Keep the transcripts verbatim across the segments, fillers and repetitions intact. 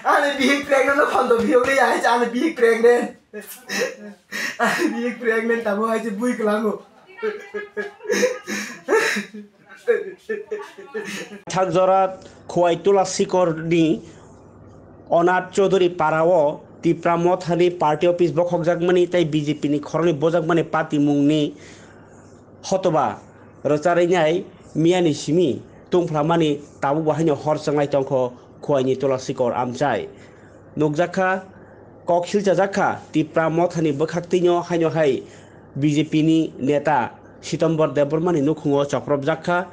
Ani bihik pregnant no khondo bihik le ya, ani bihik pregnant. Ani bihik pregnant tamo hai se bui klango. Thakjora Khowai Tula Sikorni Onath Chaudhuri parao Tipra Mothani party office bokhokjakmani tei B J P ni khoroknwi bojakmani party mungni hotoba rwcharwi nai miyani simi tungphlamani tabuk bo haino hor chwnglai tongkho Khowaini Tula Sikor amchai. Nukjakha, kok silchajakha Tipra Mothani bwkhaktwino haino hai B J P ni neta Sitombor Debbarmani nukhungo chopropjakha,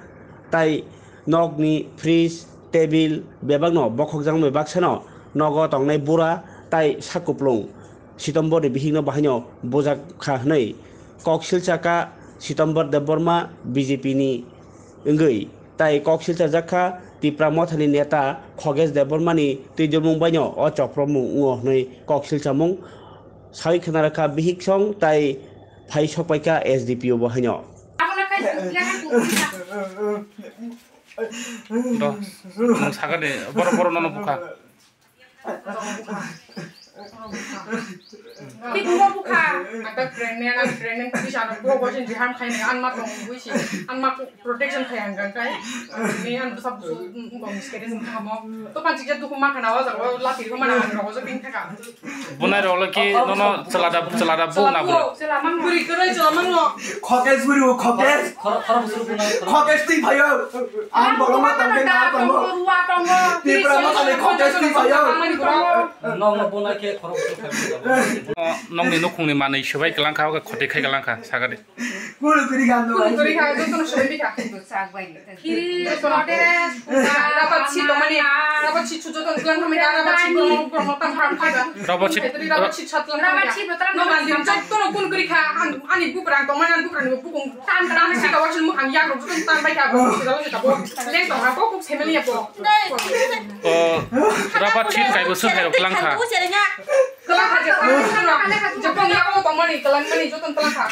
tai nokni fridge, table bebakno bokhokjakmani baksano nogo tongnai bura tai sakuplung Sitomborni bihikno bahaino bujakha hwnwi kok silchakha Sitombor Debbarma B J P ni wngwi. Tai kok silchajak kha Tipra Mothani neta Khogesh Debbarmani twijlmung baino o chopropmung wngo hwnwi kok silchamung sawi khna rwkha bihik song tai phai sokpai kha S D P O bo haino. Do, nwng sakani, borok, borok nono bukha. Ki buma bukha. Ata pregnant, ang pregnant, bisa ano bo bo sin jiham khai ni, an ma tong bui si, an ma protection khai ang gan kai. Ni an sa bu, mm, bong skere sin kamo. To pan sikja dukhu ma khana wa, ja wa, la tir ko mana ang ro, so pin thaka. Bunai rok le ki nono chalada, chalada bu na bu. Buri kere chala mano. Khokes buri o khokes. Khoro, khoro busur bunai, khoro. Khokes twi phayo. Ang bolong ma tang ke na tang. Ruwa tongo. Tipra Mothani khokes twi phayo. Nokno bunai khe khorok. O, nokni nukhungni manwi swbai kwlangkha, oke khoti khai kwlangkha, sagadi. Kulu kuri gan do. Kulu kuri kha, jotono swbai bikha. Khiri, sodes, rabat si tongmani, rabat si chujo tong klang khamai, rabat si borok, borok tam pram khai ba. Rabat si, rabat si chat lang khamai. No man din jotono kulu kuri kha, an, ani bukrang tongmani, ani bukrang ni bukung tan tan si ka wasil mukhang yak rok jotono tan bai kha, borok si jalo si ka bo. Leng tong ha, bo kuk family ya bo. O, rabat si kai bo swng hai rok lang kha. Kwlangkha je, jepang yago tongmani, kwlangmani, jotono kwlangkha.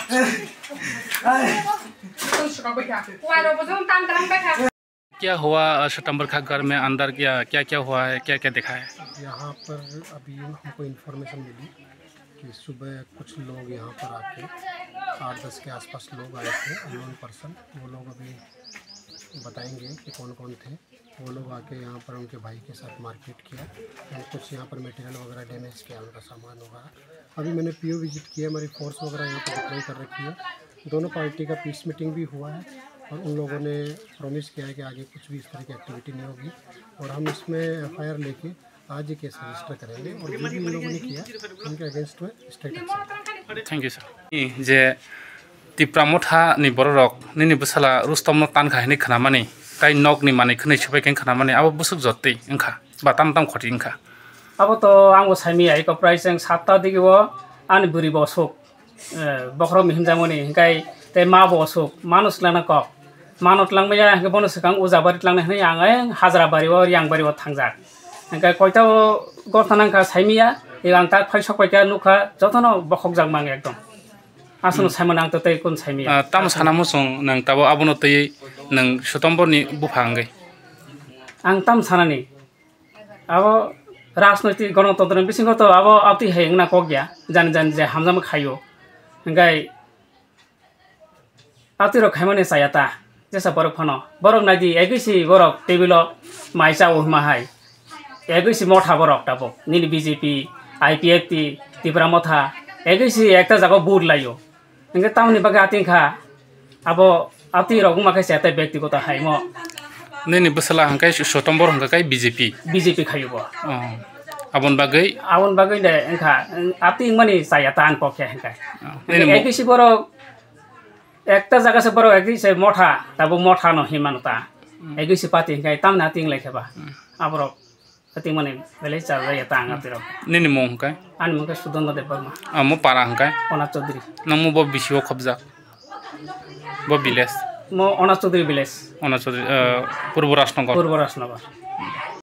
Jotono swkang bai kha. Kuwai rok bo jotono tan kwlang bai kha. क्या हुआ, अ, सितंबर का घर में अंदर क्या, क्या, क्या हुआ है, क्या, क्या देखा है? यहाँ पर अभी हमको इन्फॉर्मेशन मिली कि सुबह कुछ लोग यहाँ पर आके आठ दस के आसपास लोग आए थे, अननोन पर्सन। वो लोग अभी बताएंगे कि कौन कौन थे। वो लोग आके यहाँ पर उनके भाई के साथ मारपीट किया एंड कुछ यहाँ पर मटेरियल वगैरह डैमेज किया, उनका सामान वगैरह। अभी मैंने पीओ विजिट किया, हमारी फोर्स वगैरह यहाँ पर डिप्लॉय कर रखी है। दोनों पार्टी का पीस मीटिंग भी हुआ है और उन लोगों ने प्रॉमिस किया है कि आगे कुछ भी इस तरह की एक्टिविटी नहीं होगी और हम इसमें एफआईआर लेके आज ही केस रजिस्टर करेंगे और जो भी इन लोगों ने किया उनके अगेंस्ट में strict action. Thank you, sir. Je Tipra Motha ni bororok nini bwsala Rustom no tankha hinwi khnamani, tai nok ni manwi khwnwi swbai khe khnamani, abo bwswk jotwi wngkha ba tam tam khoti wngkha. Abo to ang bo saimaya, iko prai cheng satta digi o ani bwrwi bo aswk, eh, bokhorok ni himjakmani, hinkhe tei ma bo aswk, mano swlana kok. Mano twlangmaya, hinkhe bono swkang uja bari twlangnai hinwi ang, eh, hajra bari o, yang bari o thangjak. Hinkhe koita o gotha nangkha saimaya, ego ang tak phai sok paikha nukha, jotono bokhokjak mang ekdom. Aswkno saimano ang to tei kun saimaya. Ah, tamo sana muchung nang tabo abono twi nang Sutombor ni bupha wngwi? Ang tam sanani, abo rajnoitik gonotontro ni bisingo to abo abtwi hai wngna kok ya, jani jani je hamjakma khaio. Hinkhe Atwi rok khaimani chaya ta, jesa borok phano. Borok nai di, egwi si borok table o mai cha o hima hai. Egwi si motha borok tabuk. Nini B J P, I P F T, Tipra Motha, egwi si ekta jaga o vote lai o. Hinkhe tamoni bagwi atwi kha, abo atwi rok wngma khe se tei byaktigoto hai mo. Nini bwsala hwnkhe Sotombor hwnkha khe B J P. B J P khaio bo. Oh. Aboni bagwi? Aboni bagwi de wngkha, atwi wngmani chaya ta ang kok khe hinkhe. Oh. Nini mo- egwi si borok Ekta jaga se borok ekdi se motha, tabuk motha no hinmano ta. Hmm. Ekdi se pati hinkhe tamni ating lai khe ba. Hmm. Aborok ating mani belai cha jaya ta ang atirok. Nini mung hwnkhe? Ani mung khe Sudono Debbarma. Amo para hwnkhe? Ona Chaudhary. Nang mo bo bisi o khobjak? Bo village? Mo Ona Chaudhary village. Ona Chaudhary, eh, Purbo Rajnagar. Purbo Rajnagar.